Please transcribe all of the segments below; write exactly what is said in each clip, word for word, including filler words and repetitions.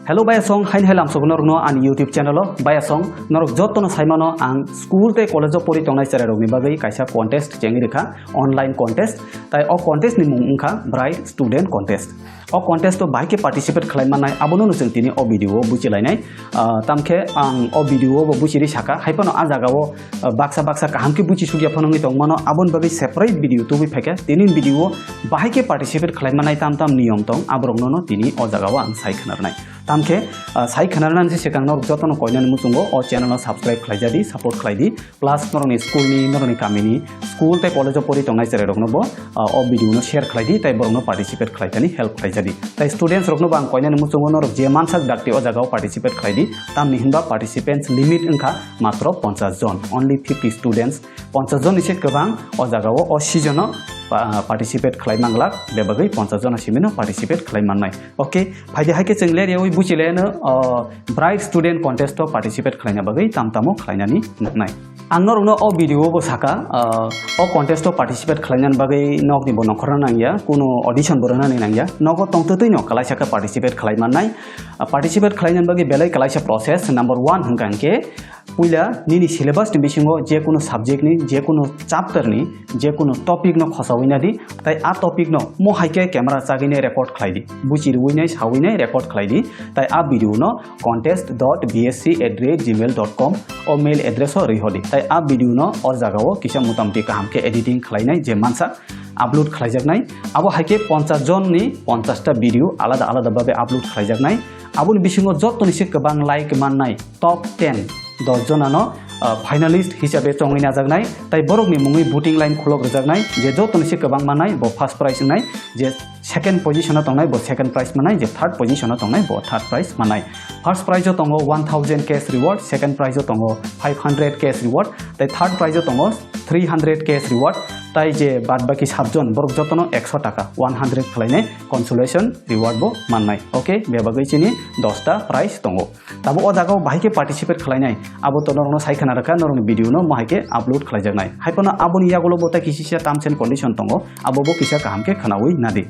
Hello bayasong, haini hai lamsogo norokno ani YouTube channel o. Bayasong, norok jotono saimano ang school tei college o pori tongnai cherairokni bagwi kaisa contest chengwi rikha, online contest. Tai o contest ni mung wngkha Bright Student Contest. O contest o bahai khe participate khlai mannai, abono no chwng tini o video o buchilainai. Ah, tamkhe ang o video o bo buchiri saka, haiphano a jaga o, ah, baksa baksa kaham khe buchi sukya phano wngwi tongmano, aboni bagwi separate video tubui phaikha. Tini video o bahai khe participate khlai mannai tam tam niyom tong, aborokno no tini o jaga o ang sai khna rwnai. Tamkhe, ah, sai khna rwnani se swkang norok jotono koinani muchungo o channel no subscribe khlai jadi, support khlai di. Plus norokni school ni, norokni kami ni school tei college o pori tongnai cherairokno bo, ah, o video no share khlai di, tai borokno participate khlai thani help khlai jadi. Tai students rokno bo ang koinani muchungo norok je mansak dakti o jaga o participate khlai di, tamni hinba participants limit wngkha matro ponchas jon, only fifty students, ponchas jon ni se kwbang o jaga o, o season o, ah, participate khlai manglak, bebagwi ponchas jon simino participate khlai mannai. Okay, phaidi hai khe chwng ler yawi buchi le no, ah, Bright Student Contest o participate khlaina bagwi tam tamo khlainani nangnai. Ang norokno o video o bo saka, ah, o contest o participate khlainani bagwi nokni bo nongkhorna nangya, kuno audition bo rwnani nangya, nogo tongtwtwi no kwlaisa khe participate khlai mannai. Ah, participate khlainani bagwi belai kwlaisa process. Number one hwnkha hwnkhe puila nini syllabus ni bisingo je kunu subject ni, je kunu chapter ni, je kunu topic no khosawi na di, tai a topic no mo hai khe camera chagwi nai record khlai di, buchi rwui nai sawi nai record khlai di, tai a video no contest dot b s c at the rate gmail dot com o mail address o rwi hor di, tai a video no o jaga o kisa motamoti kaham khe editing khlai nai je mansa upload khlai jak nai. Abo hai khe ponchas jon ni ponchas ta video alada alada babe upload khlai jak nai. Aboni bisingo joto ni se kwbang like mannai top ten, dos jonano, ah, finalist hisabe chongwi najaknai, tai borokni mungwi voting line khulok rwjaknai, je jotoni se kwbang manai bo first prize wngnai, je second position o tongnai bo second prize manai, je third position o tongnai bo third prize manai. First prize o tongo one thousand cash reward, second prize o tongo five hundred cash reward, tai third prize o tongo three hundred cash reward, tai je bad baki sat jon borok jotono ekso taka, one hundred khlainai consolation reward bo mannai. Okay, bebagwi chini dos ta prize tongo. Tabuk o jaga o bahai khe participate khlainai, abo to norokno sai khna rwkha, norokni video no mohai khe upload khlaijaknai. Haiphano aboni yagulo bo tai kisi se terms and condition tongo, abo bo kisa kaham khe khnaui nadi.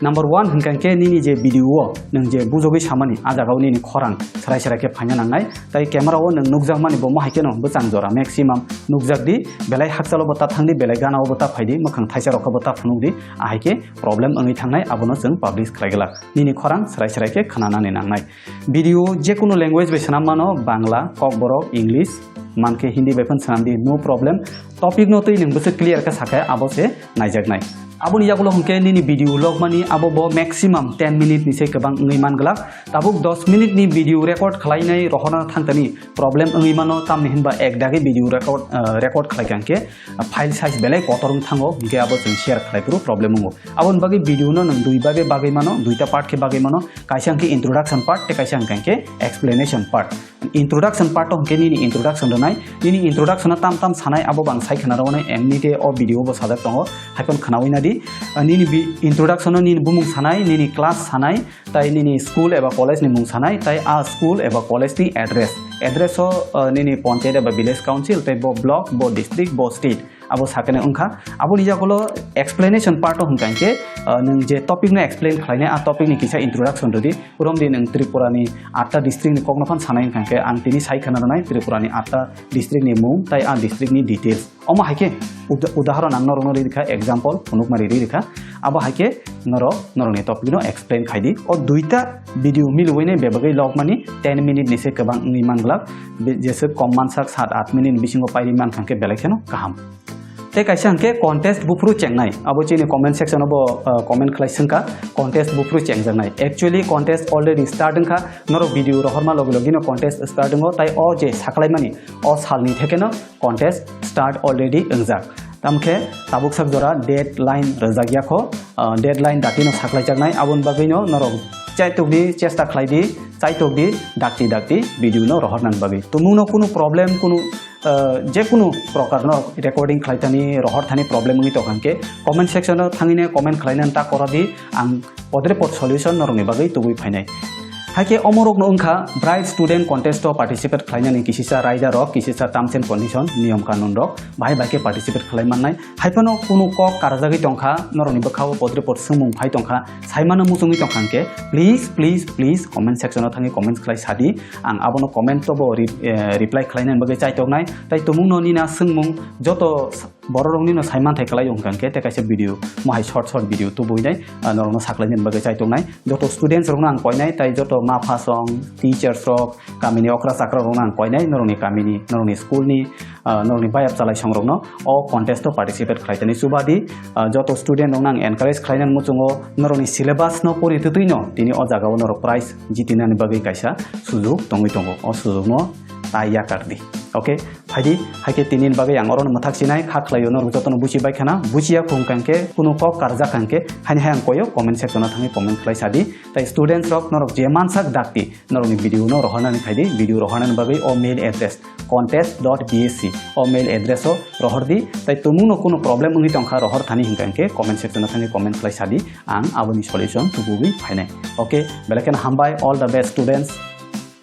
Number one hwnkha khe nini je video o nwng je bujogwi samani, a jaga o nini khorang serai serai khe phaina nangnai, tai camera o nwng nukjakmani bo mohai khe no bwchang jora maximum nukjak di, belai hakchalo bo ta thang di, belai gana o bo ta phai di, mwkhang thaisa rok khe bo ta phunuk di, ahai khe problem wngwi thangnai, abono chwng publish khlai glak. Nini khorang serai serai khe khnanani nangnai. Video je kunu language bai swnam mano, Bangla, Kokborok, English, mankhe Hindi bai phano swnam di, no problem. Topic no twi nwng bwswk clear khe sakhe abo se naijaknai. Aboni yagulo hwnkhe nini video logmani abo bo maximum ten minute ni se kwbang wngwi man glak. Tabuk dos minute ni video record khlainai rohorna thangtani problem wngwi mano, tamni hinba ek dagi video record, ah, record khlai kha hwnkhe file size belai kotor wng thango, hwnkhe abo chwng share khlai phuru problem wngo. Aboni bagwi video no nwng dui bage bagwi mano, duita part khe bagwi mano, kaisa hwnkhe introduction part tei kaisa hwnkhe explanation part. Introduction part o hwnkhe nini introduction rwnai, nini introduction o tam tam sanai abo bo ang sai khna rwnai, emni khe o video bo sajak tongo, haiphano khnaui nadi. Nini bi-, introduction o nini bumung sanai, nini class sanai, tai nini school eba college ni mung sanai, tai a school eba college ni address. Address o, ah, nini ponchayat eba village council, tai bo block, bo district, bo state. Abo sakene wngkha. Aboni yagulo explanation part o hwnkha hwnkhe, ah, nwng je topic no explain khlainai, a topic ni kisa introduction rwdi. Romdi nwng Tripura ni atta district ni kokno phan sanai hwnkha hwnkhe ang tini sai khna rwnai Tripura ni atta district ni mung tai a district ni details. Omo hai khe uda-, udahoron ang norokno rwi rikha, example phunukma rwi rikha. Abo hai khe norok norokni topic no explain khai di. O duita video milwino bebagwi logmani ten minute ni se kwbang wngwi man glak. Be-, jeswk kom mansak sat at minute ni bisingo pairi man kha hwnkhe belai kheno kaham. Tei kaisa hwnkhe contest buphuru chengnai. Abo chini comment section o bo, uh, comment khlai swngkha, contest buphuru chengjaknai. Actually contest already start wngkha. Norok video rohorma logi logi no contest start wngo. Tai o je saklaimani o salni thekeno contest start already wngjak. Tamkhe tabuk sak jora deadline rwjak ya kho, ah, deadline dati no saklaijaknai, aboni bagwi no norok chaitokdi chesta khlai di, chaitokdi dakti dakti video no rohornani bagwi. Tumung no kunu problem, kunu, ah, je kunu prokar no recording khlai thani, rohor thani problem wngwi tong kha hwnkhe comment section o thangwi ne comment khlai nani ta kora di, ang podre pod solution norokni bagwi tubui phainai. Haikhe omorokno wngkha Bright Student Contest o participate khlainani kisisa raida rok, kisisa terms and condition, niyom kanun rok, bahai bai khe participate khlai mannai. Haiphano kunu kok karjagwi tongkha, norokni bwkhao podre pod swngmung phai tongkha, saimano muchungwi tongkha hwnkhe, please, please, please comment section o thangwi comments khlai sadi. Ang abono comment tobo re-, eh, reply khlainani bagwi chaitoknai. Tai tumungno nini a swngmung joto s-, bororoknino saimanthai kwlaio hwnkha hwnkhe, tei kaisa video, mohai short short video tubuinai, ah, norokno saklainani bagwi chaitoknai. Joto students rokno ang koinai, tai joto ma phasong, teachers rok, kamini okra chakra rokno ang koinai, norokni kamini, norokni school ni, ah, norokni bayap chalai songrokno o contest o participate khlai tani chubadi, ah, joto student rokno ang encourage khlainani muchungo, norokni syllabus no pori twtwino tini o jagao norok prize jitinani bagwi kaisa sujuk tongwi tongo, o sujukno tai yakar di. Okay, phaidi, haikhe tinini bagwi ang orono mwthak sinai kha khlaio, norok jotono buchi bai khana, buchiya khung kangkhe, kunu kok karjak kangkhe, haini hai ang koyo comment section o thangwi comment khlai sadi. Tai students rok norok je mansak dakti, norokni video no rohornani phaidi, video rohornani bagwi o mail address contest dot b s c o mail address o rohor di. Tai tumungno kunu problem wngwi tongkha rohor thani hwnkha hwnkhe comment section o thangwi comment khlai sadi, ang aboni solution tubugwi phainai. Okay, belai kheno hambai, all the best students.